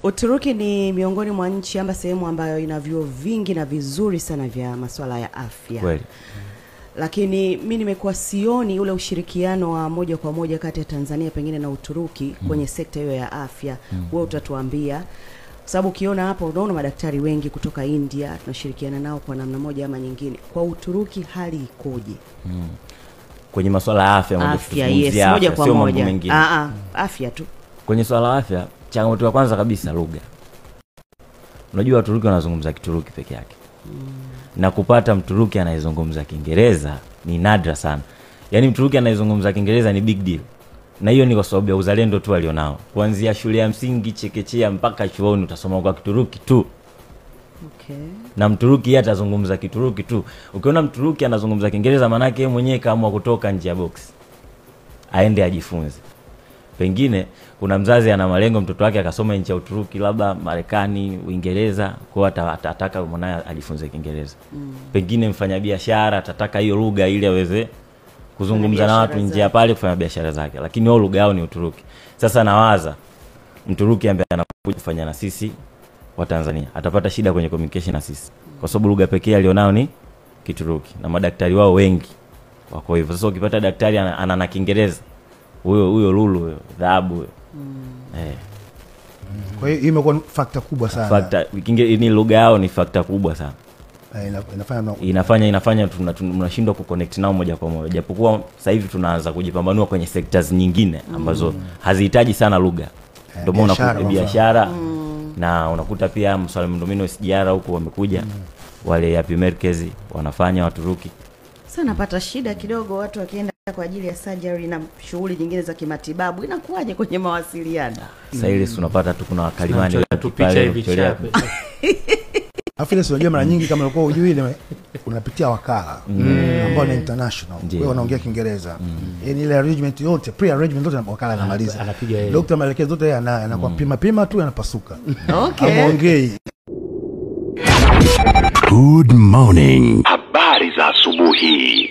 Uturuki ni miongoni mwa nchi ama sehemu ambayo ina vyuo vingi na vizuri sana vya masuala ya afya. Kweli. Lakini mimi nimekuwa sioni ule ushirikiano wa moja kwa moja kati ya Tanzania pengine na Uturuki kwenye sekta hiyo ya afya. Wewe utatuambia. Kwa sababu ukiona hapo unaona madaktari wengi kutoka India tunashirikiana nao kwa namna moja ama nyingine. Kwa Uturuki hali ikoje? Kwenye masuala ya afya, afya, yes, moja kwa moja. Afya tu. Kwenye swala la afya, changamoto ya kwanza kabisa lugha. Unajua Waturuki wanazungumza Kituruki peke yake. Na kupata Mturuki anayezungumza Kiingereza ni nadra sana. Yaani Mturuki anayezungumza Kiingereza ni big deal. Na hiyo ni kwa sababu ya uzalendo tu alionao. Kuanzia shule ya msingi, chekechea mpaka chuoni utasoma kwa Kituruki tu. Okay. Na Mturuki yeye atazungumza Kituruki tu. Ukiona Mturuki anazungumza Kiingereza maana yake yeye mwenyewe kaamua kutoka nje ya box. Aende ajifunze. Pengine kuna mzazi ana malengo mtoto wake akasoma nchi ya Uturuki, labda Marekani, Uingereza, kwa hiyo atataka mwanae ajifunze Kiingereza. Pengine mfanyabiashara atataka hiyo lugha ili aweze kuzungumza na watu nje ya pale kufanya biashara zake, lakini wao lugha yao ni Uturuki. Sasa nawaza Mturuki ambaye anakuja kufanya na sisi wa Tanzania atapata shida kwenye communication na sisi, kwa sababu lugha pekee alionao ni Kituruki na madaktari wao wengi wako hivyo. Sasa ukipata daktari ana na Kiingereza, huyo lulu, huyo dhahabu huyo. Kwa hiyo imekuwa factor kubwa sana. Factor ni lugha yao ni factor kubwa sana. Inafanya tunashindwa kuconnect nao moja kwa moja. Japokuwa sasa hivi tunaanza kujipambanua kwenye sectors nyingine ambazo hazihitaji sana lugha. Ndio maana unakuta biashara na unakuta pia masuala miundombinu SGR huko wamekuja wale ya Merkezi wanafanya Waturuki. Sasa napata shida kidogo watu wakienda kwa ajili ya surgery na shughuli nyingine za kimatibabu, inakuwaje kwenye mawasiliano? Sasa ile unapata tu kuna wakalimani tu picha hivi chape. Afu ile unajua mara nyingi kama ulikuwa hujui ile unapitia wakala ambao ni international. Wewe unaongea Kiingereza. Yaani ile arrangement yote, pre arrangement yote wakala anamaliza. Doctor maelekezo yote yeye anayo, anakuwa pima tu anapasuka. Okay. Amuongei. Good morning. Habari za asubuhi.